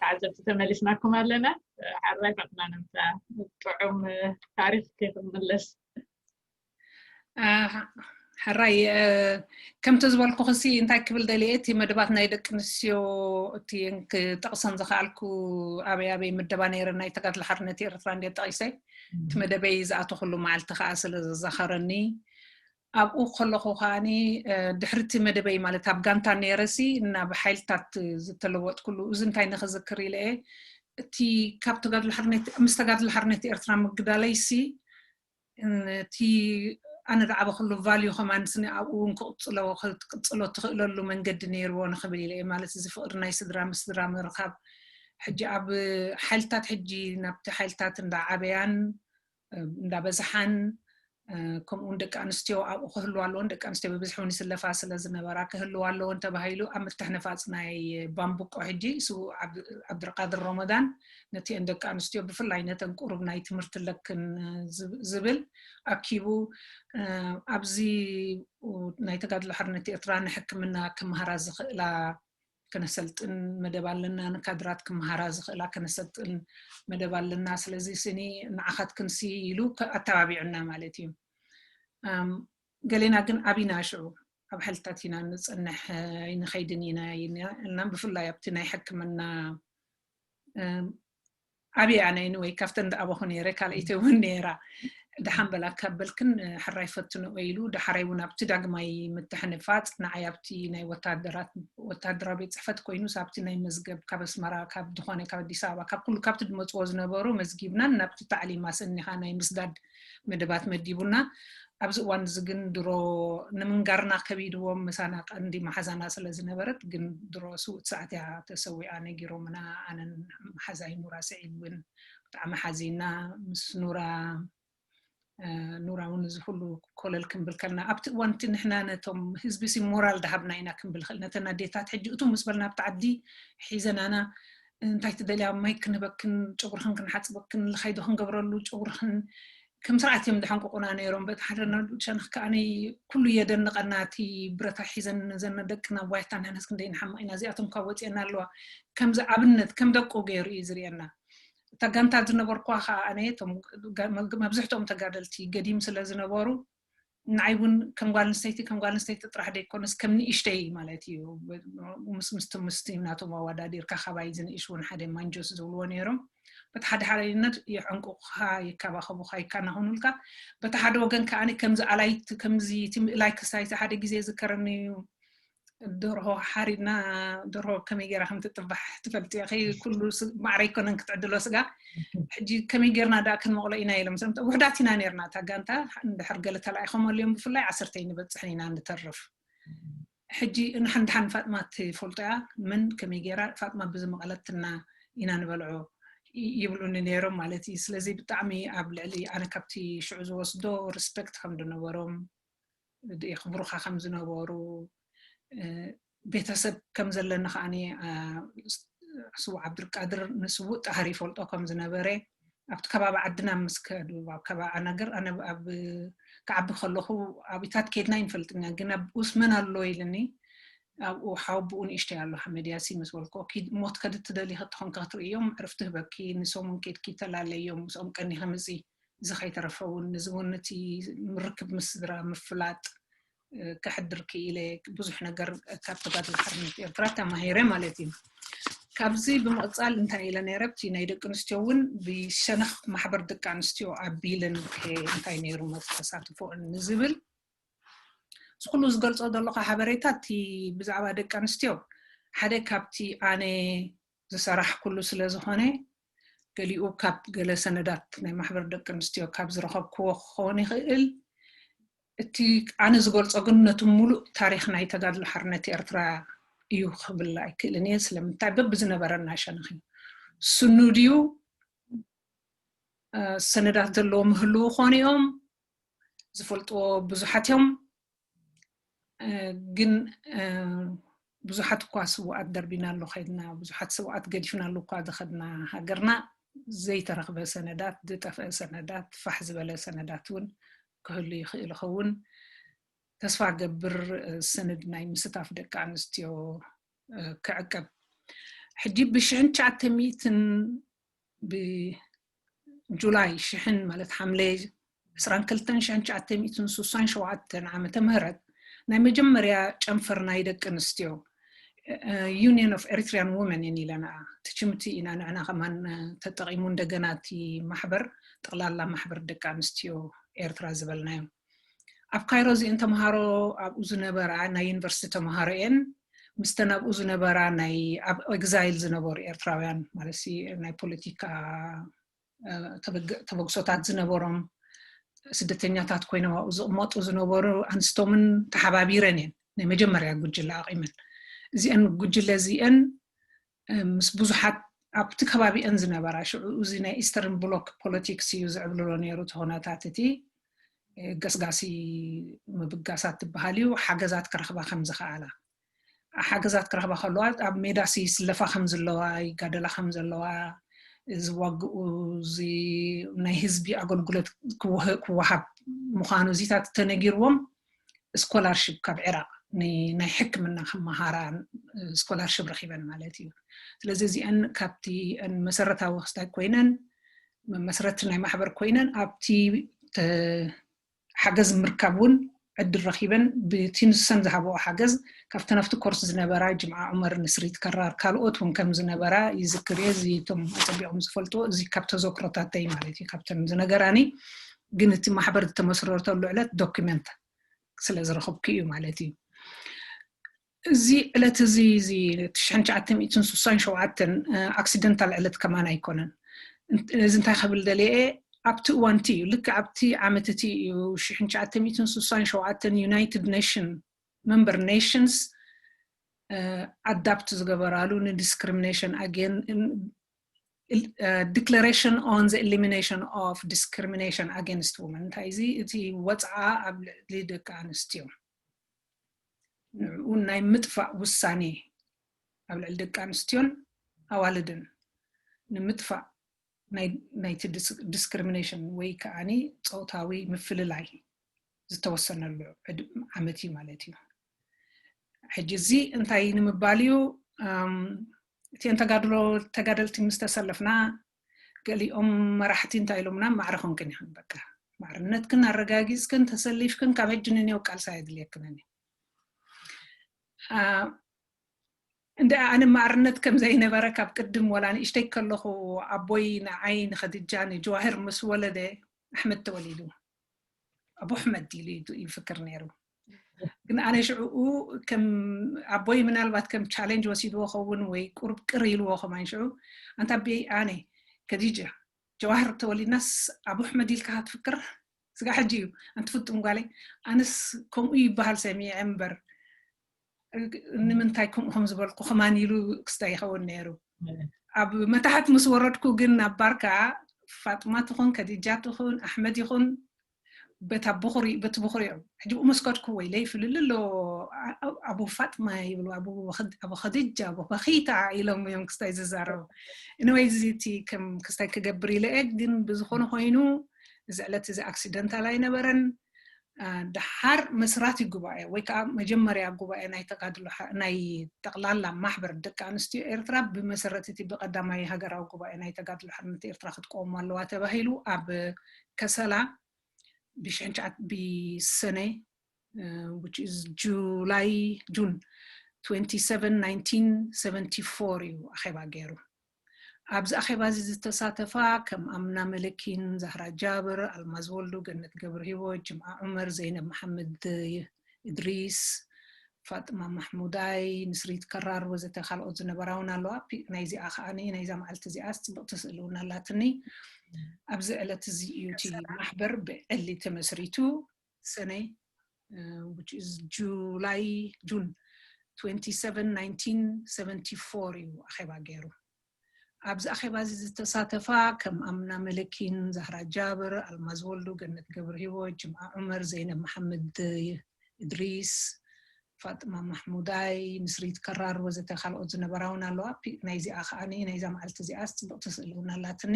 ተዓዘብቲ ተመሊስናኩም ኣለና። ሓራይ ፈጥና ነምታ ጥዑም ታሪኽ ከይክምለስ። ሕራይ፣ ከምቲ ዝበልኩ ክሲ እንታይ ክብል ደልየ፣ እቲ መደባት ናይ ደቂ ኣንስትዮ እቲ ክጠቕሰን ዝኸኣልኩ ኣበይ ኣበይ ምደባ ነይረ ናይ ተጋድሎ ሓርነት ኤርትራ እንደ ጠቒሰ፣ እቲ መደበይ ዝኣተኹሉ መዓልቲ ከዓ ስለ ዘዛኸረኒ፣ ኣብኡ ከለኹ ከዓኒ ድሕርቲ መደበይ ማለት ኣብ ጋንታ ነይረሲ እና ብሓይልታት ዝተለወጥኩሉ፣ እዚ እንታይ ንኽዝክር ኢለ እየ፣ እቲ ካብ ተጋድሎ ሓርነት ምስ ተጋድሎ ሓርነት ኤርትራ ምግዳለይሲ እቲ ኣነ ዝዓበኹሉ ቫልዩ ከማን ስኒ ኣብኡ እውን ክቕፅሎ ክትቅፅሎ ትኽእለሉ መንገዲ ነይርዎ ንኽብል ኢለ እየ። ማለት እዚ ፍቕሪ ናይ ስድራ ምስ ስድራ ምርኻብ፣ ሕጂ ኣብ ሓይልታት ሕጂ ናብቲ ሓይልታት እንዳዓበያን እንዳበዝሓን፣ ከምኡውን ደቂ ኣንስትዮ ኣብኡ ክህልዋ ኣለዎን፣ ደቂ ኣንስትዮ ብብዝሒ እውን ይስለፋ ስለ ዝነበራ ክህልዋ ኣለዎን ተባሂሉ ኣብ ምትሕንፋፅ ናይ ባምቡቆ ሕጂ ስዉእ ዓብድርቃድር ሮመዳን ነቲአን ደቂ ኣንስትዮ ብፍላይ ነተን ቁሩብ ናይ ትምህርቲ ለክን ዝብል ኣኪቡ ኣብዚ ናይ ተጋድሎ ሓርነት ኤርትራ ንሕክምና ክመሃራ ዝኽእላ ከነሰልጥን መደብ ኣለና፣ ንካድራት ክመሃራ ዝኽእላ ከነሰልጥን መደብ ኣለና። ስለዚ ስኒ ንዓኻትክንሲ ኢሉ ኣተባቢዑና ማለት እዩ። ገሌና ግን ኣቢና ሽዑ ኣብ ሓይልታት ኢና ንጸንሕ፣ ኣይንኸይድን ኢና ኢልና፣ ብፍላይ ኣብቲ ናይ ሕክምና ኣብየ ኣነ ወይ ካብተን ዝኣበኹ ነይረ፣ ካልኣይቲ እውን ነይራ። ደሓን በላ ካብ በልክን ሕራይ ፈትንኦ ኢሉ፣ ዳሕራይ እውን ኣብቲ ዳግማይ ምትሕንፋፅ ንዓይ ኣብቲ ናይ ወታደራት ወታደራዊ ቤት ፅሕፈት ኮይኑ ኣብቲ ናይ መዝገብ ካብ ኣስመራ ካብ ዝኾነ ካብ ኣዲስ ኣበባ ካብ ኩሉ ካብቲ ዝመፅዎ ዝነበሩ መዝጊብናን ናብቲ ታዕሊም ኣሰኒኻ ናይ ምስዳድ መደባት መዲቡና። ኣብዚ እዋን እዚ ግን ድሮ ንምንጋርና ከቢድዎም ምሳና ቀንዲ መሓዛና ስለ ዝነበረት ግን ድሮ ስውእቲ ሰዓት እያ ተሰዊኣ ነጊሮምና። ኣነን መሓዛይ ኑራ ስዒድ እውን ብጣዕሚ ሓዚና ምስ ኑራ ኑራ እውን እዚ ኩሉ ኮለል ክንብል ከልና ኣብቲ እዋን እቲ ንሕና ነቶም ህዝቢ ሲ ሞራል ዳሃብና ኢና ክንብል ኽእል ነተን ኣዴታት ሕጂ እቱ ምስ በልና ኣብቲ ዓዲ ሒዘናና እንታይ ትደልያ ማይ ክንህበክን ጨጉርኽን ክንሓፅበክን ልኻይዶ ክንገብረሉ ጨጉርኽን ከም ስርዓት እዮም ዝሓንቁቁና ነይሮም። በቲ ሓደ ሸነኽ ከዓኒ ኩሉ የደንቀና እቲ ብረታ ሒዘን ዘነ ደቅና ዋይታ ንሕናስ ክንደይ ንሓምቕ ኢና እዚኣቶም ካብ ወፅአና ኣለዋ ከምዚ ኣብነት ከም ደቁ ገይሩ እዩ ዝርእየና። እታ ጋንታ ዝነበርኩዋ ከዓ ኣነ እቶም መብዝሕትኦም ተጋደልቲ ገዲም ስለ ዝነበሩ ንዓይ እውን ከም ጓል ኣንስተይቲ ከም ጓል ኣንስተይቲ ጥራሕ ደይኮነስ ከም ንእሽተይ ማለት እዩ ምስ ምስቲ ምስቲ ናቶም ኣወዳዲርካ ካባይ ዝንእሽ እውን ሓደ ማንጆስ ዝብልዎ ነይሮም በቲ ሓደ ሓደነት የዕንቁኻ ይከባኸቡኻ ይከናኸኑልካ በቲ ሓደ ወገን ከዓ ከምዚ ኣላይት ከምዚ እቲ ምእላይ ክሳይቲ ሓደ ግዜ ዝከረኒ ደርሆ ሓሪድና ደርሆ ከመይ ገይራ ከም ትጥባሕ ትፈልጢ ኢኺ ኩሉ ማዕረ ኣይኮነን ክትዕድሎ ስጋ ሕጂ ከመይ ገይርና ደኣ ክንመቕሎ ኢና ኢሎም ውሕዳት ኢና ነርና እታ ጋንታ እንድሕር ገለ ተላኢኾም ኣልዮም ብፍላይ ዓሰርተ ንበፅሕን ኢና ንተርፍ ሕጂ ንሓንድሓን ፋጥማ ትፈልጦ እያ ምን ከመይ ገይራ ፋጥማ ብዝመቐለትና ኢና ንበልዖ ይብሉኒ ነይሮም ማለት እዩ ስለዚ ብጣዕሚ ኣብ ልዕሊ ኣነ ካብቲ ሽዑ ዝወስዶ ሪስፐክት ከም ዝነበሮም የኽብሩኻ ከም ዝነበሩ ቤተሰብ ከም ዘለኒ ከዓኒ ስዉእ ዓብዱልቃድር ንስዉእ ጣህር ይፈልጦ ከም ዝነበረ ኣብቲ ከባቢ ዓድና ምስ ከዱ ኣብ ከባቢ ኣናገር ኣነ ኣብ ክዓቢ ከለኹ ኣብታት ከድና ይንፈልጥና ግን ኣብ ኡስመን ኣሎ ኢልኒ ኣብኡ ሓወብኡ ንእሽተይ ኣሎ ሓመድያሲ ምስ በልኮ ሞት ከድትደሊ ክትኾን ክትርእዮም ዕርፍቲ ህበኪ ንሶምን ኬድኪ ተላለዮም ምስኦም ቀኒ ከምፂ እዚ ከይተረፈ እውን እዚ እውን እቲ ምርክብ ምስ ስድራ ምፍላጥ ከሕድር ክኢለ ብዙሕ ነገር ካብ ተጋድሎ ሓርነት ኤርትራ ተማሂረ ማለት እዩ። ካብዚ ብምቕፃል እንታይ ኢለ ነይረ ብቲ ናይ ደቂ ኣንስትዮ እውን ብሸነኽ ማሕበር ደቂ ኣንስትዮ ኣቢለን እንታይ ነይሩ ተሳትፎ ንዝብል እዚ ኩሉ ዝገልፆ ዘለኹ ሓበሬታ እቲ ብዛዕባ ደቂ ኣንስትዮ ሓደ ካብቲ ኣነ ዝሰራሕኩሉ ስለ ዝኾነ ገሊኡ ካብ ገለ ሰነዳት ናይ ማሕበር ደቂ ኣንስትዮ ካብ ዝረኸብክዎ ክኸውን ይኽእል እቲ ኣነ ዝገልፆ ግን ነቲ ሙሉእ ታሪክ ናይ ተጋድሎ ሓርነት ኤርትራ እዩ ክብል ኣይክእልን እየ ስለምንታይ በብዝነበረና ሸነኽ እዩ ስኑ ድዩ ሰነዳት ዘለዎ ምህልው ኾኑ እዮም ዝፈልጥዎ ብዙሓት እዮም ግን ብዙሓት እኳ ስውኣት ደርቢና ኣሎ ከድና ብዙሓት ስውኣት ገዲፍና ኣሎ እኳ ዝኸድና ሃገርና ዘይተረኽበ ሰነዳት ዝጠፍአ ሰነዳት ፋሕ ዝበለ ሰነዳት እውን ክህሉ ይኽእል ይኸውን ተስፋ ገብር ሰነድ ናይ ምስታፍ ደቂ ኣንስትዮ ክዕቀብ ሕጂ ብሽሕን ትሽዓተ ሚእትን ብጁላይ ሽሕን ማለት ሓምለ ዕስራን ክልተን ሽሕን ትሽዓተ ሚእትን ስሳን ሸውዓተን ዓመተ ምህረት ናይ መጀመርያ ጨንፈር ናይ ደቂ ኣንስትዮ Union of Eritrean Women እየን ኢለና ትችምቲ ኢና ንዕና ከማን ተጠቒሙ እንደገና እቲ ማሕበር ጠቕላላ ማሕበር ደቂ ኣንስትዮ ኤርትራ ዝበልናዮ ኣብ ካይሮ እዚአን ተምሃሮ ኣብኡ ዝነበራ ናይ ዩኒቨርሲቲ ተምሃሮ እየን ምስተን ኣብኡ ዝነበራ ናይ ኣብ ኤግዛይል ዝነበሩ ኤርትራውያን ማለት ናይ ፖለቲካ ተበግሶታት ዝነበሮም ስደተኛታት ኮይኖም ኣብኡ ዝቕመጡ ዝነበሩ ኣንስቶምን ተሓባቢረን እየን ናይ መጀመርያ ጉጅለ ኣቂመን እዚአን ጉጅለ እዚአን ምስ ብዙሓት ኣብቲ ከባቢአን ዝነበራ ሽዑ እዚ ናይ ኢስተርን ብሎክ ፖለቲክስ እዩ ዝዕብልሎ ነይሩ እቲ ኩነታት እቲ ገስጋሲ ምብጋሳት ትበሃል እዩ ሓገዛት ክረኽባ ከም ዝኸኣላ ሓገዛት ክረኽባ ከለዋ ኣብ ሜዳሲ ስለፋ ከም ዘለዋ ይጋደላ ከም ዘለዋ ዝዋግኡ ናይ ህዝቢ ኣገልግሎት ክወሃብ ምዃኑ እዚታት ተነጊርዎም ስኮላርሽፕ ካብ ዕራቕ ናይ ሕክምና ክመሃራ ስኮላርሽፕ ረኪበን ማለት እዩ ስለዚ እዚአን ካብቲ መሰረታዊ ክስታይ ኮይነን መመስረት ናይ ማሕበር ኮይነን ኣብቲ ሓገዝ ምርካብ እውን ዕድል ረኪበን ብቲ ንሰን ዝሃበኦ ሓገዝ ካብተን ኣብቲ ኮርስ ዝነበራ ጅምዓ ዑመር ንስሪት ከራር ካልኦት እውን ከም ዝነበራ ይዝክር እየ እዚ እቶም ኣፀቢቆም ዝፈልጥዎ እዚ ካብ ተዘክሮታተይ ማለት እዩ ካብተን ዝነገራኒ ግን እቲ ማሕበር ዝተመስረተሉ ዕለት ዶክመንት ስለ ዝረኸብኩ እዩ ማለት እዩ እዚ ዕለት እዚ እዚ ትሽዓን ትሽዓተ ሚእትን ስሳን ሸውዓተን ኣክሲደንታል ዕለት ከማን ኣይኮነን እዚ እንታይ ከብል ደልየ ኣብቲ እዋንቲ እዩ ልክ ኣብቲ ዓመት እቲ እዩ ሽሕን ትሽዓተ ሚእትን ስሳን ሸውዓተን ዩናይትድ ኔሽን መንበር ኔሽንስ ኣዳፕት ዝገበራሉ ንዲስክሪሚኔሽን ኣጌን Declaration on the Elimination of Discrimination Against Women እንታይ እዚ እቲ ወፅዓ ኣብ ልዕሊ ደቂ ኣንስትዮ ንዕኡ ናይ ምጥፋእ ውሳኔ ኣብ ልዕሊ ደቂ ኣንስትዮን ኣዋልድን ንምጥፋእ ናይቲ ዲስክሪሚኔሽን ወይ ከዓኒ ፆታዊ ምፍልላይ ዝተወሰነሉ ዓመት እዩ ማለት እዩ ሕጂ እዚ እንታይ ንምባል እዩ እቲን ተጋድሎ ተጋደልቲ ምስ ተሰለፍና ገሊኦም መራሕቲ እንታይ ኢሎምና ማዕረ ኮንክን ኢኽን በቃ ማዕርነትክን ኣረጋጊፅክን ተሰሊፍክን ካብ ሕጂ ንኔው ቃልሳ የድልየክንን እንደ ኣነ ማዕርነት ከም ዘይነበረ ካብ ቅድም ወላ ንእሽተይ ከለኹ ኣቦይ ንዓይ ንኸድጃ ንጀዋህር ምስ ወለደ ኣሕመድ ተወሊዱ ኣቡ ኣሕመድ ኢሉ ይፍክር ነይሩ ግን ኣነ ሽዕኡ ከም ኣቦይ ምናልባት ከም ቻሌንጅ ወሲድዎ ኸውን ወይ ቁርብ ቅር ኢልዎ ከማን ሽዑ ኣንታ ኣቤይ ኣነ ከዲጃ ጀዋህር ተወሊድናስ ኣቡ ኣሕመድ ኢልካ ትፍክር ስጋ ሕጂ እዩ ኣንቲ ፍጡም ጓለይ ኣነስ ከምኡ ይበሃል ሰሚዐ እምበር ንምንታይ ከምኡ ከም ዝበልኩ ከማን ኢሉ ክስታይ ይኸውን ነይሩ ኣብ መታሕት ምስ ወረድኩ ግን ናብ ባርካ ፋጥማ ትኹን ከዲጃ ትኹን ኣሕመድ ይኹን በታ ብኹሪ በቲ ብኹሪኦም ሕጂ ብኡ መስከድኩ ወይለይ ፍልል ኣሎ ኣቡ ፋጥማ ይብሉ ኣቡ ኸድጃ ኣቡ በኺታ ኢሎም እዮም ክስታይ ዝዛረቡ ንወይ እዚ እቲ ከም ክስታይ ክገብር ኢለ ግን ብዝኾነ ኮይኑ እዚ ዕለት እዚ ኣክሲደንታል ኣይነበረን ደሓር መስራቲ ጉባኤ ወይ ከዓ መጀመርያ ጉባኤ ናይ ተጋድሎ ናይ ጠቕላላ ማሕበር ደቂ ኣንስትዮ ኤርትራ ብመሰረት እቲ ብቀዳማይ ሃገራዊ ጉባኤ ናይ ተጋድሎ ሓርነት ኤርትራ ክትቆሙ ኣለዋ ተባሂሉ ኣብ ከሰላ ብሽሕንቻዓት ብሰነ which is July June twenty-seven nineteen seventy-four እዩ ኣኼባ ገይሩ ኣብዚ ኣኼባ እዚ ዝተሳተፋ ከም ኣምና መለኪን፣ ዛህራ ጃብር፣ ኣልማዝ ወልዱ፣ ገነት ገብረሂወት፣ ጅምዓ ዑመር፣ ዘይነብ መሓመድ እድሪስ፣ ፋጥማ ማሕሙዳይ፣ ንስሪት ከራር ወዘተ ካልኦት ዝነበራ እውን ኣለዋ። ናይዚኣ ከዓ ናይዛ መዓልቲ እዚኣ ፅብቕቲ ስእሊ እውን ኣላትኒ። ኣብዚ ዕለት እዚ እዩ እቲ ማሕበር ብዕሊ ተመስሪቱ። ሰነ which is July June twenty-seven nineteen seventy-four እዩ ኣኼባ ገይሩ። ኣብዚ ኣኼባ እዚ ዝተሳተፋ ከም ኣምና መለኪን፣ ዛህራ ጃብር፣ ኣልማዝ ወልዱ፣ ገነት ገብረሂወት፣ ጅምዓ ዑመር፣ ዘይነብ መሓመድ እድሪስ፣ ፋጥማ ማሕሙዳይ፣ ንስሪት ከራር ወዘተ ካልኦት ዝነበራ እውን ኣለዋ። ናይዚኣ ከዓ ናይዛ መዓልቲ እዚኣ ፅብቕቲ ስእሊ እውን ኣላትኒ።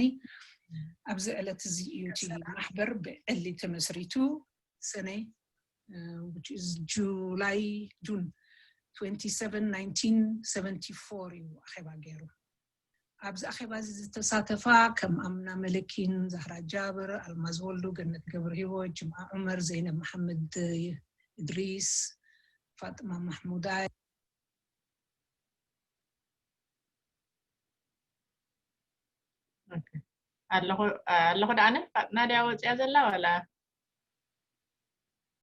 ኣብዚ ዕለት እዚ እዩ እቲ ማሕበር ብዕሊ ተመስሪቱ። ሰነ which is July June ትወንቲ ሰቨን ናይንቲን ሰቨንቲ ፎር እዩ ኣኼባ ገይሩ። ኣብዚ ኣኼባ እዚ ዝተሳተፋ ከም ኣምና መለኪን፣ ዛህራ ጃብር፣ ኣልማዝ ወልዱ፣ ገነት ገብረ ህይወት፣ ጅምዓ ዑመር፣ ዘይነብ መሓመድ እድሪስ፣ ፋጥማ ማሕሙዳይ፣ ኣለኹ ኣለኹ። ደኣነ ናድያ ወፅያ ዘላ ዋላ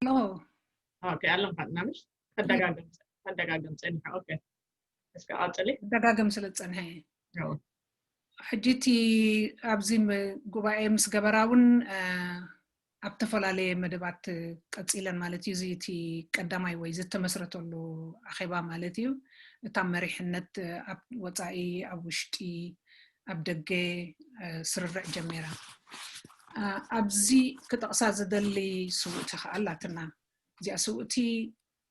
ኣለኹ። ኦኬ፣ ኣለኹ። ፋጥና ምሽ ከደጋግም ከደጋግም ፀኒሐ። ኦኬ፣ እስከ ቀፅሊ። ደጋግም ስለ ዝፀንሐ ሕጂ እቲ ኣብዚ ጉባኤ ምስ ገበራ እውን ኣብ ዝተፈላለየ መደባት ቀፂለን ማለት እዩ። እዚ እቲ ቀዳማይ ወይ ዝተመስረተሉ ኣኼባ ማለት እዩ። እታ መሪሕነት ኣብ ወፃኢ፣ ኣብ ውሽጢ፣ ኣብ ደገ ስርርዕ ጀሚራ። ኣብዚ ክጠቕሳ ዝደሊ ስውእቲ ከዓ ኣላትና። እዚኣ ስውእቲ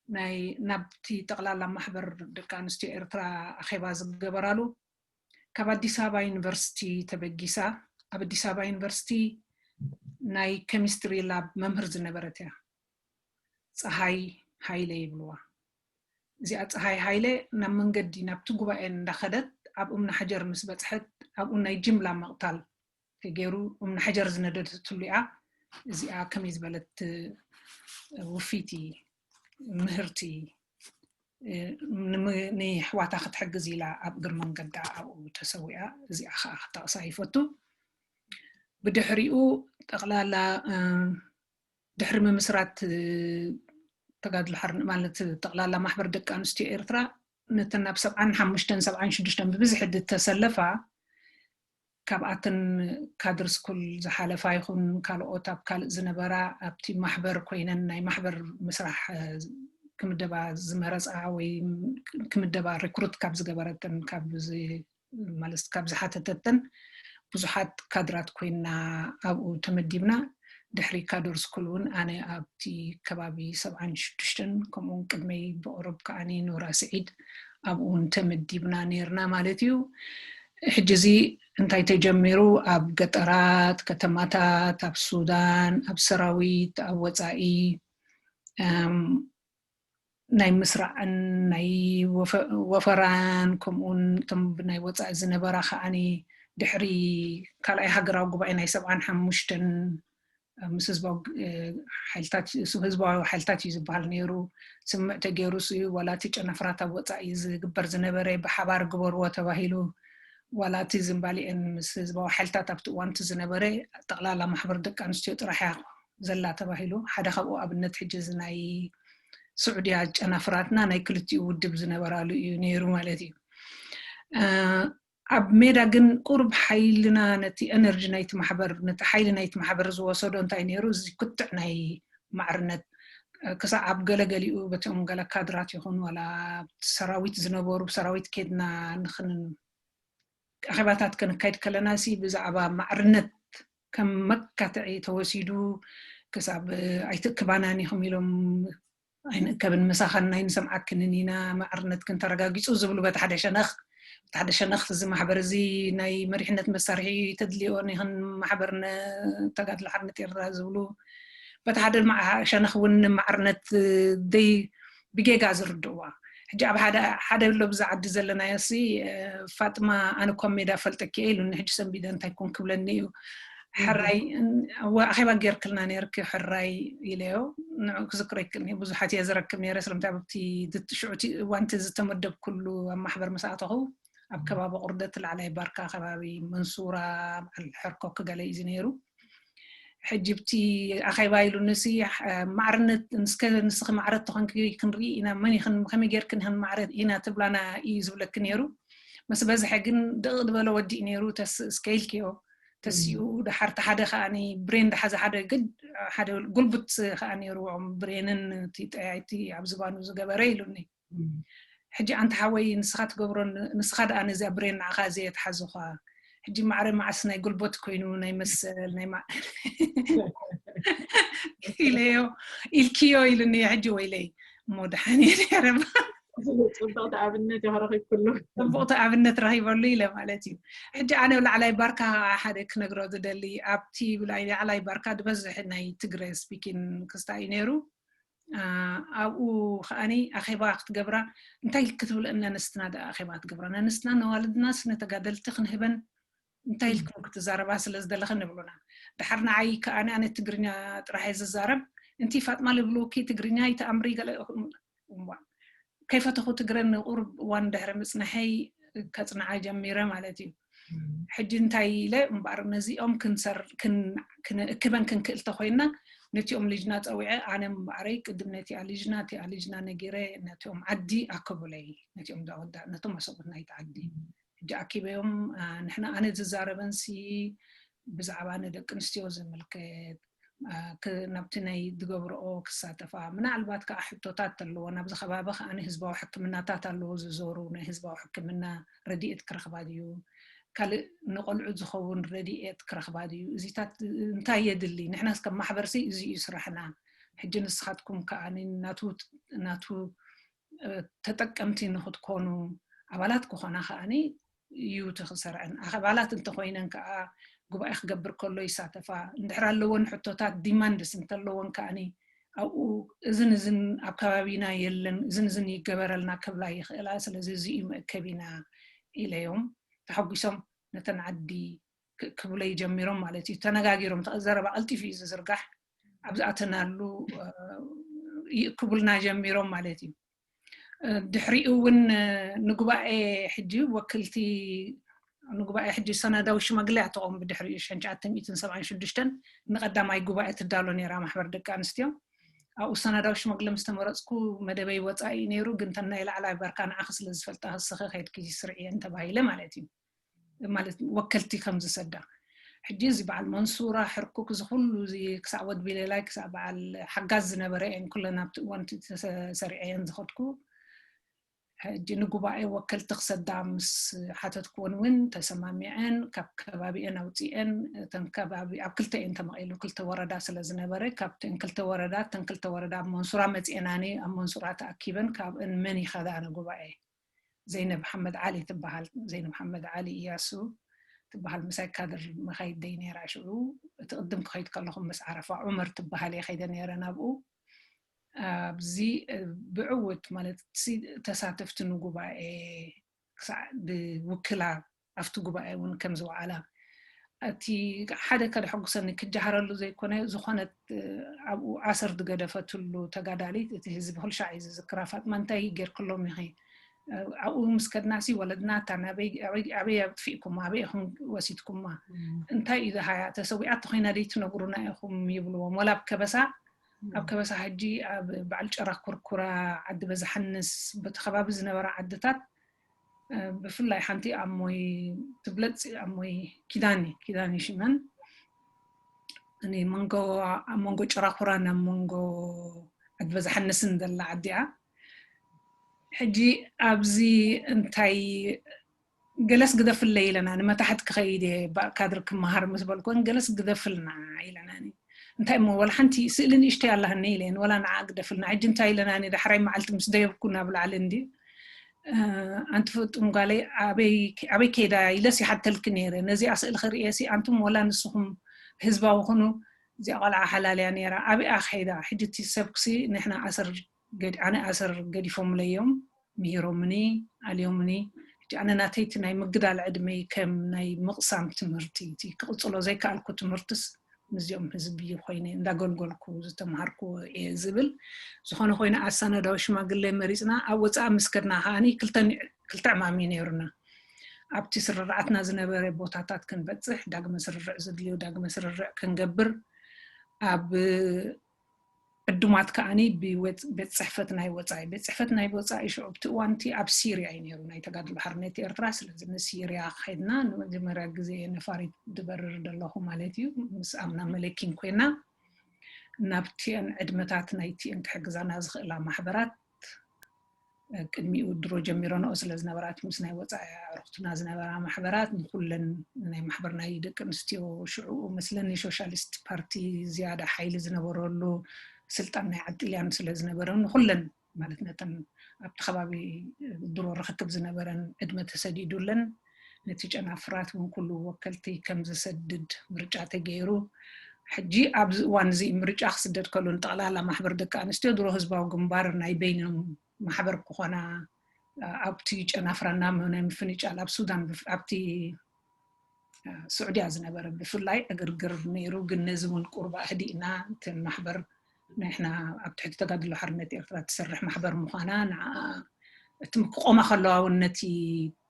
ናይ ናብቲ ጠቕላላ ማሕበር ደቂ ኣንስትዮ ኤርትራ ኣኼባ ዝገበራሉ ካብ ኣዲስ ኣበባ ዩኒቨርሲቲ ተበጊሳ ኣብ ኣዲስ ኣበባ ዩኒቨርሲቲ ናይ ኬሚስትሪ ላብ መምህር ዝነበረት እያ። ፀሃይ ሃይለ ይብልዋ። እዚኣ ፀሃይ ሃይለ ናብ መንገዲ ናብቲ ጉባኤ እንዳኸደት ኣብ እምኒ ሓጀር ምስ በፅሐት ኣብኡ ናይ ጅምላ ምቕታል ተገይሩ እምኒ ሓጀር ዝነደደትሉ እያ። እዚኣ ከመይ ዝበለት ውፍይቲ ምህርቲ ንሕዋታ ክትሕግዝ ኢላ ኣብ እግር መንገዳ ኣብኡ ተሰዊኣ። እዚኣ ከዓ ክጠቕሳ ይፈቱ። ብድሕሪኡ ጠቕላላ ድሕሪ ምምስራት ተጋድሎ ሓርነት ማለት ጠቕላላ ማሕበር ደቂ ኣንስትዮ ኤርትራ ነተን ናብ ሰብዓን ሓሙሽተን ሰብዓን ሽዱሽተን ብብዝሒ ዝተሰለፋ ካብኣተን ካድር ስኩል ዝሓለፋ ይኹን ካልኦት ኣብ ካልእ ዝነበራ ኣብቲ ማሕበር ኮይነን ናይ ማሕበር ምስራሕ ክምደባ ዝመረፃ ወይ ክምደባ ሪክሩት ካብ ዝገበረተን ካብ ማለት ካብ ዝሓተተተን ብዙሓት ካድራት ኮይና ኣብኡ ተመዲብና። ድሕሪ ካዶር ስኩል እውን ኣነ ኣብቲ ከባቢ ሰብዓን ሽዱሽተን ከምኡውን ቅድመይ ብቕሩብ ከዓኒ ኑራ ስዒድ ኣብኡ እውን ተመዲብና ነይርና ማለት እዩ። ሕጂ እዚ እንታይ ተጀሚሩ ኣብ ገጠራት ከተማታት ኣብ ሱዳን ኣብ ሰራዊት ኣብ ወፃኢ ናይ ምስራዕን ናይ ወፈራን ከምኡውን እቶም ብናይ ወፃኢ ዝነበራ ከዓኒ ድሕሪ ካልኣይ ሃገራዊ ጉባኤ ናይ ሰብዓን ሓሙሽተን ምስ ህዝባዊ ሓይልታት እዩ ዝበሃል ነይሩ። ስምምዕ ተገይሩ እዩ ዋላ እቲ ጨናፍራት ኣብ ወፃኢ ዝግበር ዝነበረ ብሓባር ግበርዎ ተባሂሉ ዋላ እቲ ዝምባሊኤን ምስ ህዝባዊ ሓይልታት ኣብቲ እዋንቲ ዝነበረ ጠቕላላ ማሕበር ደቂ ኣንስትዮ ጥራሕ እያ ዘላ ተባሂሉ ሓደ ካብኡ ኣብነት ሕጂ እዚ ናይ ስዑድያ ጨናፍራትና ናይ ክልቲኡ ውድብ ዝነበራሉ እዩ ነይሩ ማለት እዩ። ኣብ ሜዳ ግን ቁሩብ ሓይልና ነቲ ኤነርጂ ናይቲ ማሕበር ነቲ ሓይሊ ናይቲ ማሕበር ዝወሰዶ እንታይ ነይሩ እዚ ክትዕ ናይ ማዕርነት ክሳዕ ኣብ ገለገሊኡ በቶም ገለ ካድራት ይኹን ዋላ ሰራዊት ዝነበሩ ብሰራዊት ኬድና ንኽን ኣኼባታት ክንካይድ ከለና ሲ ብዛዕባ ማዕርነት ከም መካትዒ ተወሲዱ ክሳብ ኣይትእክባናን ኢኹም ኢሎም ኣይንእከብን ምሳኸን ኣይንሰምዓክንን ኢና ማዕርነትክን ተረጋጊፁ ዝብሉ በቲ ሓደ ሸነኽ በቲ ሓደ ሸነኽ እዚ ማሕበር እዚ ናይ መሪሕነት መሳርሒ ተድልዮን ይኽን ማሕበር ተጋድሎ ሓርነት ኤርትራ ዝብሉ በቲ ሓደ ሸነኽ እውን ማዕርነት ደይ ብጌጋ ዝርድእዋ ሕጂ ኣብ ሓደ ሓደ ኣሎ ብዛ ዓዲ ዘለናዮ ሲ ፋጥማ ኣነ ኮም ሜዳ ፈልጠኪ እየ ኢሉኒ ሕጂ ሰንቢደ እንታይ ኮን ክብለኒ እዩ ሕራይ ኣኼባ ጌርክልና ነርኪ ሕራይ ኢለዮ ንዑ ክዝክሮ ይክእል ብዙሓት እየ ዝረክብ ነረ ስለምንታይ ኣብቲ ሽዑቲ እዋንቲ ዝተመደብኩሉ ኣብ ማሕበር ምስ ኣተኹ ኣብ ከባቢ ቁርደት ላዕላይ ባርካ ከባቢ መንሱራ በዓል ሕርኮ ክገለ እዩ ነይሩ ሕጂ ብቲ ኣኼባ ኢሉ ንሲ ማዕርነት ንስከ ንስኺ ማዕረት ተኾንኪ ክንርኢ ኢና መን ይኽን ከመይ ጌርክን ይኽን ማዕረት ኢና ትብላና እዩ ዝብለኪ ነይሩ ምስ በዝሐ ግን ድቕ ዝበለ ወዲእ ነይሩ ተስእ እስከ ኢልክዮ ተሲኡ ድሓርቲ ሓደ ከዓ ብሬን ድሓዘ ሓደ ግድ ሓደ ጉልቡት ከዓ ነይርዎም ብሬንን እቲ ጠያይቲ ኣብ ዝባኑ ዝገበረ ኢሉኒ ሕጂ ኣንተ ሓወይ ንስኻ ትገብሮ ንስኻ ደኣ ነዚኣ ብሬን ንዓኻ እዚየ ትሓዝኻ ሕጂ ማዕረ መዓስ ናይ ጉልቦት ኮይኑ ናይ መሰል ናይ ኢለዮ ኢልክዮ ኢሉኒ ሕጂ ወይለይ እሞ ደሓን እየ ነረ ፅቡቕቲ ኣብነት ይኸረኺ ኩሉ ፅቡቕቲ ኣብነት ረኺበሉ ኢለ ማለት እዩ ሕጂ ኣነ ላዕላይ ባርካ ሓደ ክነግሮ ዝደሊ ኣብቲ ላዕላይ ባርካ ዝበዝሕ ናይ ትግረ ስፒኪን ክስታይ ነይሩ ኣብኡ ከዓኒ ኣኼባ ክትገብራ እንታይ ክትብል እነ ኣንስትና ደኣ ኣኼባ ክትገብራ ነንስትና ነዋልድናስ ነተጋደልቲ ክንህበን እንታይ ኢልኩም ክትዛረባ ስለ ዝደለኽን ይብሉና። ድሓር ንዓይ ከዓኒ ኣነ ትግርኛ ጥራሕ እየ ዝዛረብ። እንቲ ፋጥማ ልብልውኪ ትግርኛ ይተኣምሪ ገለ ከይፈተኹ ትግረ ንቁሩብ እዋን ድሕሪ ምፅንሐይ ከፅንዓ ጀሚረ ማለት እዩ። ሕጂ እንታይ ኢለ እምበኣር ነዚኦም ክንእክበን ክንክእል ተኮይና ነቲኦም ልጅና ፀዊዐ ኣነ እምበኣረይ ቅድም ነቲኣ ልጅና እቲኣ ልጅና ነጊረ ነቲኦም ዓዲ ኣከቡለይ ነቲኦም ዳወዳ ነቶም ኣሰብኡት ናይቲ ዓዲ ሕጂ ኣኪበዮም ንሕና ኣነ ዝዛረበንሲ ብዛዕባ ንደቂ ኣንስትዮ ዝምልከት ናብቲ ናይ ዝገብርኦ ክሳተፋ ምናልባት ከዓ ሕቶታት ኣለዎ ናብዚ ከባቢ ከዓ ህዝባዊ ሕክምናታት ኣለዎ ዝዞሩ ናይ ህዝባዊ ሕክምና ረድኤት ክረኽባ ድዩ ካልእ ንቆልዑ ዝኸውን ረድኤት ክረኽባ ድዩ እዚታት እንታይ የድሊ ንሕናስ ከም ማሕበርሲ እዚ እዩ ስራሕና ሕጂ ንስኻትኩም ከዓ ናቱ ተጠቀምቲ ንክትኮኑ ኣባላት ክኾና ከዓኒ እዩ እቲ ክሰርዐን ኣባላት እንተኮይነን ከዓ ጉባኤ ክገብር ከሎ ይሳተፋ እንድሕር ኣለወን ሕቶታት ዲማንድስ እንተለወን ከዓኒ ኣብኡ እዝን እዝን ኣብ ከባቢና የለን እዝን እዝን ይገበረልና ክብላ ይኽእላ ስለዚ እዚ እዩ መእከቢና ኢለዮም ተሓጒሶም ነተን ዓዲ ክብለይ ጀሚሮም ማለት እዩ ተነጋጊሮም ዘረባ ቀልጢፍ እዩ ዝዝርጋሕ ኣብ ዝኣተናሉ ይእክቡልና ጀሚሮም ማለት እዩ ድሕሪኡ እውን ንጉባኤ ሕጂ ወክልቲ ንጉባኤ ሕጂ ሰነዳዊ ሽማግሌ ኣተቆም ብድሕሪኡ ሸንጫትን ሚእትን ሰብዓን ሽዱሽተን ንቀዳማይ ጉባኤ ትዳሎ ነይራ ማሕበር ደቂ ኣንስትዮ ኣብኡ ሰነዳዊ ሽማግሌ ምስ ተመረፅኩ መደበይ ወፃኢ ነይሩ ግን ተናይ ላዕላይ በርካ ንዓኺ ስለ ዝፈልጣ ክስኺ ከይድኪ ስርዕየን ተባሂለ ማለት እዩ ማለት ወከልቲ ከም ዝሰዳ ሕጂ እዚ በዓል መንሱራ ሕርኩክ እዚ ኩሉ እዚ ክሳዕ ወድ ቢሌላይ ክሳዕ በዓል ሓጋዝ ዝነበረ እየን ኩለን ኣብቲ እዋን ተሰሪዐ እየን ዝኸድኩ ሕጂ ንጉባኤ ወከልቲ ክሰዳ ምስ ሓተትኩወን እውን ተሰማሚዐን ካብ ከባቢአን ኣውፅአን እተን ከባቢ ኣብ ክልተ እየን ተመቒሉ ክልተ ወረዳ ስለ ዝነበረ ካብተን ክልተ ወረዳ እተን ክልተ ወረዳ ኣብ መንሱራ መፅአናኒ ኣብ መንሱራ ተኣኪበን ካብአን መን ይኸዳ ንጉባኤ ዘይነብ ሓመድ ዓሊ ትበሃል ዘይነብ ሓመድ ዓሊ እያሱ ትበሃል ምሳይ ካድር መኻይደይ ነይራ ሽዑ እቲ ቅድም ክኸይድ ከለኹም ምስ ዓረፋ ዑመር ትበሃል እየ ከይደ ነይረ ናብኡ ኣብዚ ብዕውት ማለት ተሳተፍቲ ንጉባኤ ክሳዕ ብውክላ ኣብቲ ጉባኤ እውን ከም ዝወዓላ እቲ ሓደ ከደሐጉሰኒ ክጀሃረሉ ዘይኮነ ዝኾነት ኣብኡ ኣሰር ዝገደፈትሉ ተጋዳሊት እቲ ህዝቢ ኩልሻዕ እዩ ዝዝክራ ፋጥማ እንታይ ጌርክሎም ኢኺ ኣብኡ ምስ ከድናሲ ወለድናታ ኣበይ ኣጥፊእኩማ ኣበይ ኢኹም ወሲድኩማ እንታይ እዩ ዝሃያ ተሰዊኣ ተኮይና ደይ ትነግሩና ኢኹም ይብልዎም ወላ ኣብ ከበሳ ኣብ ከበሳ ሕጂ ኣብ በዓል ጨራ ኩርኩራ ዓዲ በዛሓንስ በቲ ከባቢ ዝነበራ ዓድታት ብፍላይ ሓንቲ ኣሞይ ትብለፅ ኣሞይ ኪዳኒ ኪዳኒ ሽመን መንጎ ኣብ መንጎ ጭራኩራን ኣብ መንጎ ኣድበዛሓንስን ዘላ ዓዲኣ ሕጂ ኣብዚ እንታይ ገለስ ግደፍለይ ኢለና ንመታሕት ክኸይድ እየ ካድር ክመሃር ምስ በልኩን ገለስ ግደፍልና ኢለናኒ እንታይ እሞ ወላ ሓንቲ ስእሊ ንእሽተይ ኣላህኒ ኢለን ወላ ንዓ ግደፍልና ሕጂ እንታይ ኢለናኒ ዳሕራይ መዓልቲ ምስ ደየብኩ ናብ ላዕሊ እንዲ ኣንቲ ፍጡም ጓለይ ኣበይ ከይዳ ኢለስ ይሓተልኪ ነይረ ነዚኣ ስእሊ ክርእየሲ ኣንቱም ወላ ንስኹም ህዝባዊ ኩኑ እዚኣ ቆልዓ ሓላልያ ነይራ ኣበኣ ከይዳ ሕጂ እቲ ሰብክሲ ንሕና ኣሰር ኣነ ኣሰር ገዲፎምለዮም ምሂሮምኒ ኣልዮምኒ ሕጂ ኣነ ናተይቲ ናይ ምግዳል ዕድመይ ከም ናይ ምቕሳም ትምህርቲ እቲ ክቕፅሎ ዘይከኣልኩ ትምህርትስ ምስዚኦም ህዝቢ ኮይነ እንዳገልገልኩ ዝተምሃርኩ እየ ዝብል ዝኾነ ኮይነ ኣሳነዳዊ ሽማግሌ መሪፅና ኣብ ወፃኢ ምስ ከድና ከዓኒ ክልተ ዕማሚ ነይሩና ኣብቲ ስርርዓትና ዝነበረ ቦታታት ክንበፅሕ ዳግመ ስርርዕ ዝድልዮ ዳግመ ስርርዕ ክንገብር ኣብ ዕዱማት ከዓኒ ቤት ፅሕፈት ናይ ወፃኢ ቤት ፅሕፈት ናይ ወፃኢ ሽዑ ኣብቲ እዋንቲ ኣብ ሲርያ እዩ ነይሩ ናይ ተጋድሎ ሓርነት ኤርትራ ስለዚ ንሲርያ ከድና ንመጀመርያ ግዜ ነፋሪት ዝበርር ዘለኹ ማለት እዩ ምስ ኣምና መለኪን ኮይና ናብቲአን ዕድመታት ናይቲአን ክሕግዛና ዝኽእላ ማሕበራት ቅድሚኡ ድሮ ጀሚረንኦ ስለ ዝነበራ እቲ ምስ ናይ ወፃኢ ኣዕሩኽትና ዝነበራ ማሕበራት ንኩለን ናይ ማሕበር ናይ ደቂ ኣንስትዮ ሽዑኡ መስለኒ ሶሻሊስት ፓርቲ ዝያዳ ሓይሊ ዝነበረሉ ስልጣን ናይ ዓዲ ጥልያን ስለ ዝነበረ ንኩለን ማለት ነተን ኣብቲ ከባቢ ድሮ ርክክብ ዝነበረን ዕድመ ተሰዲዱለን ነቲ ጨናፍራት እውን ኩሉ ወከልቲ ከም ዝሰድድ ምርጫ ተገይሩ ሕጂ ኣብዚ እዋን እዚ ምርጫ ክስደድ ከሎ ንጠቕላላ ማሕበር ደቂ ኣንስትዮ ድሮ ህዝባዊ ግንባር ናይ በይኖም ማሕበር ክኾና ኣብቲ ጨናፍራና ናይ ምፍንጫል ኣብ ሱዳን ኣብቲ ስዑድያ ዝነበረ ብፍላይ ዕግርግር ነይሩ። ግን ነዚ እውን ቁርባ ኣህዲእና እተን ማሕበር ንሕና ኣብ ትሕቲ ተጋድሎ ሓርነት ኤርትራ ትሰርሕ ማሕበር ምዃና ንዓ እቲ ክቆማ ከለዋ እውን ነቲ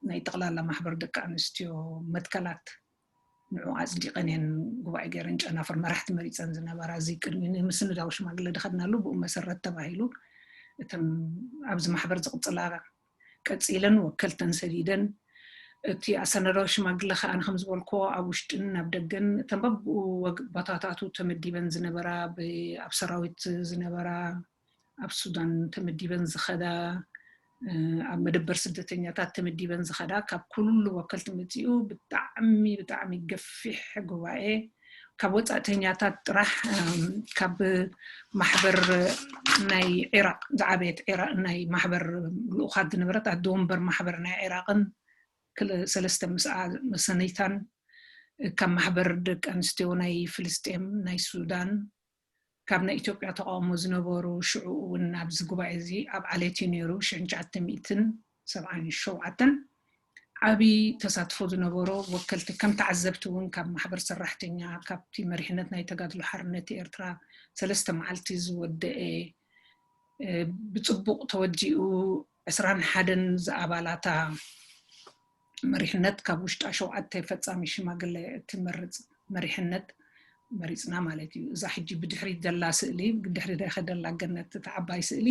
ናይ ጠቕላላ ማሕበር ደቂ ኣንስትዮ መትከላት ንዑ ኣጽዲቐን እየን ጉባኤ ገይረን ጨናፍር መራሕቲ መሪጸን ዝነበራ እዚ ቅድሚ ንምስንዳው ሽማግለ ድኸድናሉ ብኡ መሰረት ተባሂሉ እተን ኣብዚ ማሕበር ዝቕጽላ ቀጺለን ወከልተን ሰዲደን እቲ ኣሰናዳዊ ሽማግለ ከኣ ከም ዝበልኮ ኣብ ውሽጥን ኣብ ደገን እተን በብኡ ቦታታቱ ተመዲበን ዝነበራ ኣብ ሰራዊት ዝነበራ ኣብ ሱዳን ተመዲበን ዝኸዳ ኣብ መደበር ስደተኛታት ተመዲበን ዝኸዳ ካብ ኩሉ ወከልቲ መፂኡ ብጣዕሚ ብጣዕሚ ገፊሕ ጉባኤ ካብ ወፃእተኛታት ጥራሕ ካብ ማሕበር ናይ ዒራቅ ዝዓበየት ዒራቅ ናይ ማሕበር ልኡኻት ዝነበረት ኣደ ወንበር ማሕበር ናይ ዒራቅን ሰለስተ ምስኣ መሰነይታን ካብ ማሕበር ደቂ ኣንስትዮ ናይ ፍልስጤም ናይ ሱዳን ካብ ናይ ኢትዮጵያ ተቃውሞ ዝነበሩ ሽዑ እውን ኣብዚ ጉባኤ እዚ ኣብ ዓሌት እዩ ነይሩ ሽሕን ትሽዓተ ሚእትን ሰብዓን ሸውዓተን ዓብዪ ተሳትፎ ዝነበሮ ወከልቲ ከም ተዓዘብቲ እውን ካብ ማሕበር ሰራሕተኛ ካብቲ መሪሕነት ናይ ተጋድሎ ሓርነት ኤርትራ ሰለስተ መዓልቲ ዝወደአ ብፅቡቕ ተወዲኡ ዕስራን ሓደን ዝኣባላታ መሪሕነት ካብ ውሽጣ ሸውዓተ ፈፃሚ ሽማግለ እትመርፅ መሪሕነት መሪፅና ማለት እዩ። እዛ ሕጂ ብድሕሪት ዘላ ስእሊ ብድሕሪ ዳይኸ ደላ ገነት እታ ዓባይ ስእሊ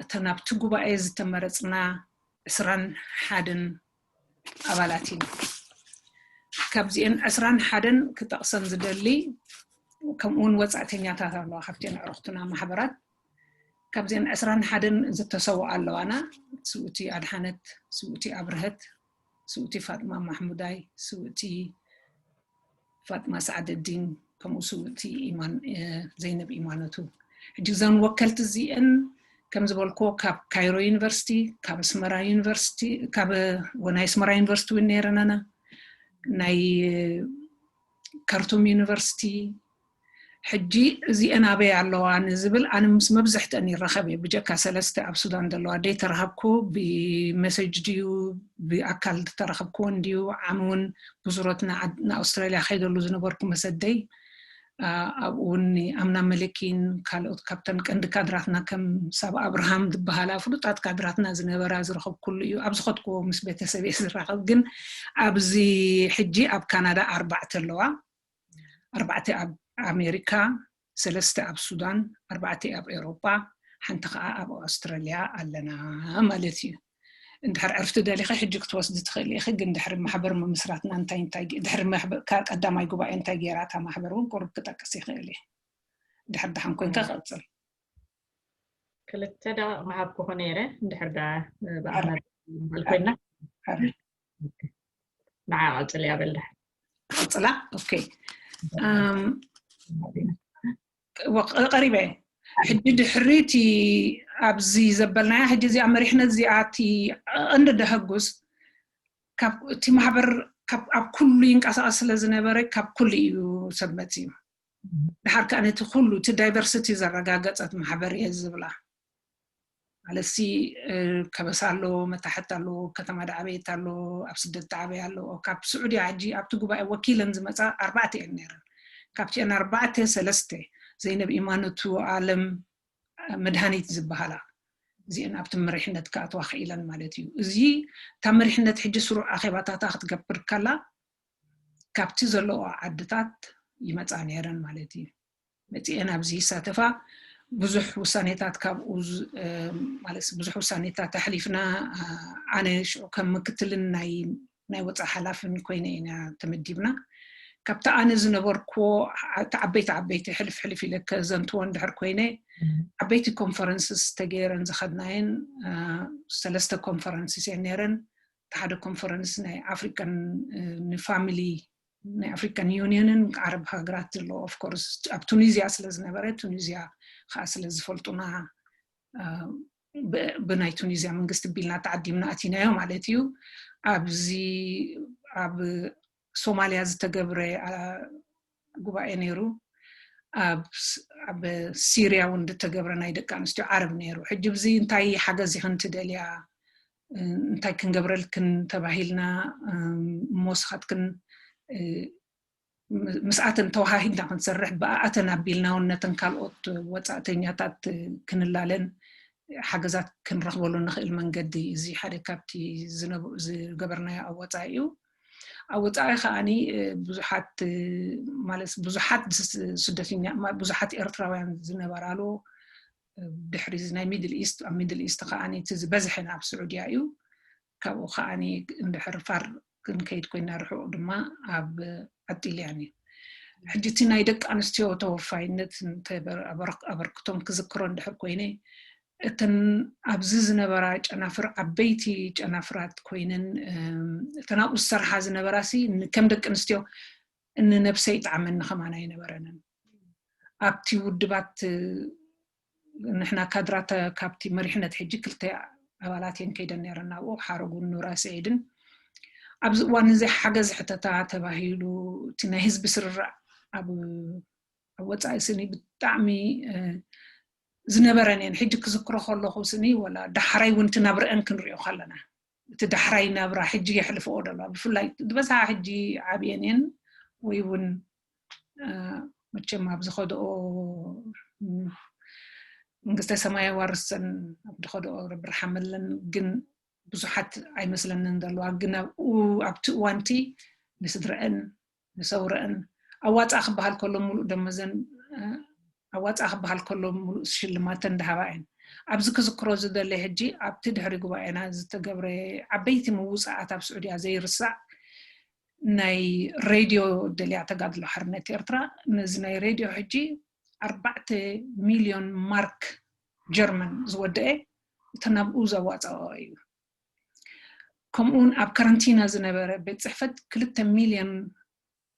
እተን ኣብቲ ጉባኤ ዝተመረፅና ዕስራን ሓደን ኣባላት ኢና። ካብዚአን ዕስራን ሓደን ክጠቕሰን ዝደሊ ከምኡውን ወፃእተኛታት ኣለዋ ካብቲአን ዕረኽቱና ማሕበራት ካብዚአን ዕስራን ሓደን ዝተሰውኣ ኣለዋና ስውእቲ ኣድሓነት ስውእቲ ኣብርሀት ስውእቲ ፋጥማ ማሕሙዳይ ስውእቲ ፋጥማ ሰዓደዲን ከምኡ ስውእቲ ዘይነብ ኢማነቱ ሕጂ እዘን ወከልቲ እዚአን ከም ዝበልኮ ካብ ካይሮ ዩኒቨርሲቲ ካብ ኣስመራ ዩኒቨርሲቲ ካብ ናይ ኣስመራ ዩኒቨርሲቲ እውን ነይረናና ናይ ካርቱም ዩኒቨርሲቲ ሕጂ እዚአን ኣበይ ኣለዋ ንዝብል ኣነ ምስ መብዝሕተን ይራኸብ እየ ብጀካ ሰለስተ ኣብ ሱዳን ዘለዋ ደይ ተረሃብኩ ብመሰጅ ድዩ ብኣካል ዝተረኸብኩ እንድዩ ዓሚ እውን ብዙሮት ንኣውስትራልያ ከይደሉ ዝነበርኩ መሰደይ ኣብኡ እውን ኣምና መለኪን ካልኦት ካብተን ቀንዲ ካድራትና ከም ሳብ ኣብርሃም ዝበሃላ ፍሉጣት ካድራትና ዝነበራ ዝረኸብኩሉ እዩ ኣብ ዝኸድኩዎ ምስ ቤተሰብ እየ ዝራኸብ ግን ኣብዚ ሕጂ ኣብ ካናዳ ኣርባዕተ ኣለዋ ኣርባዕተ ኣብ ኣሜሪካ ሰለስተ ኣብ ሱዳን ኣርባዕተ ኣብ ኤውሮጳ ሓንቲ ከዓ ኣብ ኣውስትራልያ ኣለና ማለት እዩ እንድሕር ዕርፍቲ ደሊኸ ሕጂ ክትወስዲ ትኽእል ኢኺ ግን ድሕሪ ማሕበር ምምስራትና እንታይ እንታይ ድሕሪ ቀዳማይ ጉባኤ እንታይ ገይራ እታ ማሕበር እውን ቁሩብ ክጠቅስ ይኽእል እየ ድሕር ድሓን ኮይንካ ክቕፅል ክልተ ደቂቕ ምሃብኩ ነይረ እንድሕር ዳ ብኣመር ኮይና ንዓ ቀፅል ያበል ድሕር ቀፅላ ኦኬ ቀሪበ ሕጂ ድሕሪቲ ኣብዚ ዘበልናያ ሕጂ እዚኣ መሪሕነት እዚኣ እቲ ቀንዲ ደሀጉስ እቲ ማሕበር ኣብ ኩሉ ይንቀሳቀስ ስለ ዝነበረ ካብ ኩሉ እዩ ሰብ መፅዩ ድሓር ከዓ ነቲ ኩሉ እቲ ዳይቨርሲቲ ዘረጋገፀት ማሕበር እየ ዝብላ ማለትሲ ከበሳ ኣሎ መታሕት ኣሎ ከተማ ዳዕበየት ኣሎ ኣብ ስደት ዳዕበየ ኣሎ ካብ ስዑድያ ሕጂ ኣብቲ ጉባኤ ወኪለን ዝመፃ ኣርባዕተ እየን ነይረን ካብቲአን ኣርባዕተ ሰለስተ ዘይነብ ኢማኖቱ ኣለም መድሃኒት ዝበሃላ እዚአን ኣብቲ መሪሕነት ክኣትዋ ክኢለን ማለት እዩ እዚ እታ መሪሕነት ሕጂ ስሩዕ ኣኼባታታ ክትገብር ከላ ካብቲ ዘለዎ ዓድታት ይመፃ ነይረን ማለት እዩ መፂአን ኣብዚ ይሳተፋ ብዙሕ ውሳኔታት ካብኡ ማለት ብዙሕ ውሳኔታት ኣሕሊፍና ኣነ ሽዑ ከም ምክትልን ናይ ናይ ወፃኢ ሓላፍን ኮይነ ኢና ተመዲብና ካብቲ ኣነ ዝነበርኩዎ እቲ ዓበይቲ ዓበይቲ ሕልፍ ሕልፍ ኢለ ከዘንትዎ እንድሕር ኮይነ ዓበይቲ ኮንፈረንስስ ተገይረን ዝኸድናየን ሰለስተ ኮንፈረንስስ እየን ነይረን እቲ ሓደ ኮንፈረንስ ናይ ኣፍሪካን ንፋሚሊ ናይ ኣፍሪካን ዩኒየንን ዓረብ ሃገራት ዘለዎ ኦፍኮርስ ኣብ ቱኒዝያ ስለ ዝነበረ ቱኒዝያ ከዓ ስለ ዝፈልጡና ብናይ ቱኒዝያ መንግስቲ ቢልና ተዓዲምና ኣቲናዮ ማለት እዩ ኣብዚ ኣብ ሶማልያ ዝተገብረ ጉባኤ ነይሩ። ኣብ ሲርያ እውን ዝተገብረ ናይ ደቂ ኣንስትዮ ዓረብ ነይሩ። ሕጂ ብዚ እንታይ ሓገዝ ኢኽን ትደልያ፣ እንታይ ክንገብረልክን ተባሂልና፣ እሞ ንስኻትክን ምስኣተን ተዋሃሂድና ክንሰርሕ፣ ብኣኣተን ኣቢልና እውን ነተን ካልኦት ወፃእተኛታት ክንላለን ሓገዛት ክንረኽበሉ ንኽእል መንገዲ፣ እዚ ሓደ ካብቲ ዝገበርናዮ ኣወፃኢ እዩ። ኣብ ወፃኢ ከዓኒ ብዙሓት፣ ማለት ብዙሓት ስደተኛ፣ ብዙሓት ኤርትራውያን ዝነበራሉ ድሕሪ ናይ ሚድል ኢስት፣ ኣብ ሚድል ኢስት ከዓኒ እቲ ዝበዝሐ ናብ ስዑድያ እዩ። ካብኡ ከዓኒ እንድሕር ፋር ክንከይድ ኮይና፣ ርሑቕ ድማ ኣብ ኣጢልያን እዩ። ሕጂ እቲ ናይ ደቂ ኣንስትዮ ተወፋይነት ኣበርክቶም ክዝክሮ እንድሕር ኮይነ፣ እተን ኣብዚ ዝነበራ ጨናፍር ዓበይቲ ጨናፍራት ኮይነን፣ እተን ኣብኡ ዝሰርሓ ዝነበራ ሲ ከም ደቂ ኣንስትዮ እንነብሰ ይጥዓመኒ ከማን ኣይነበረንን። ኣብቲ ውድባት ንሕና ካድራት ካብቲ መሪሕነት ሕጂ ክልተ ኣባላት እየን ከይደን ነረን ናብኡ፣ ሓረጉን ኑራ ስዒድን። ኣብዚ እዋን እዚ ሓገዝ ሕተታ ተባሂሉ እቲ ናይ ህዝቢ ስርርዕ ኣብ ወፃኢ ስኒ ብጣዕሚ ዝነበረን እየን። ሕጂ ክዝክሮ ከለኹ ስኒ ወላ ዳሕራይ እውን እቲ ናብረአን ክንሪኦ ከለና፣ እቲ ዳሕራይ ናብራ ሕጂ የሕልፍኦ ደለዋ፣ ብፍላይ ዝበዝሓ ሕጂ ዓብየን እየን ወይ እውን መቸም ኣብ ዝኸድኦ መንግስተ ሰማይ ዋርሰን ኣብ ዝኸድኦ ርብር ሓመለን ግን ብዙሓት ኣይመስለንን ዘለዋ። ግን ኣብኡ ኣብቲ እዋንቲ ንስድረአን ንሰውረአን ኣዋፃ ክበሃል ከሎ ሙሉእ ደመዘን ኣዋፃ ክበሃል ከሎ ሙሉእ ሽልማተን ደሃባ እየን። ኣብዚ ክዝክሮ ዝደለ ሕጂ ኣብቲ ድሕሪ ጉባኤና ዝተገብረ ዓበይቲ ምውፃኣት ኣብ ስዑድያ ዘይርሳዕ ናይ ሬድዮ ደልያ ተጋድሎ ሓርነት ኤርትራ ነዚ ናይ ሬድዮ ሕጂ ኣርባዕተ ሚልዮን ማርክ ጀርመን ዝወደአ እቲ ናብኡ ዘዋፀኦ እዩ። ከምኡውን ኣብ ከረንቲና ዝነበረ ቤት ፅሕፈት ክልተ ሚልዮን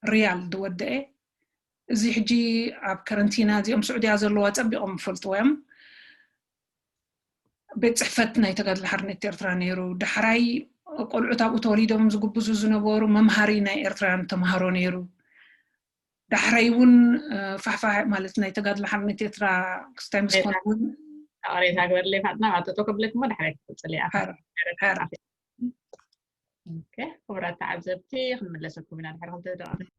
ሪያል ዝወደአ፣ እዚ ሕጂ ኣብ ከረንቲና እዚኦም ስዑድያ ዘለዋ ፀቢቖም ይፈልጥዎ እዮም። ቤት ፅሕፈት ናይ ተጋድሎ ሓርነት ኤርትራ ነይሩ። ዳሕራይ ቆልዑት ኣብኡ ተወሊዶም ዝጉብዙ ዝነበሩ መምሃሪ ናይ ኤርትራውያን ተምሃሮ ነይሩ። ዳሕራይ እውን ፋሕፋሕ ማለት ናይ ተጋድሎ ሓርነት ኤርትራ ክስታይ ምስ ኮነ እውን ሬታ ግበርለይ ፋጥና ኣጠጦ ከብለክ እሞ ዳሕራይ ክትቅፅል እያ። ክቡራት ተዓዘብቲ ክንምለሰኩም ኢና ድሕሪ ክልተ ደቂቕ።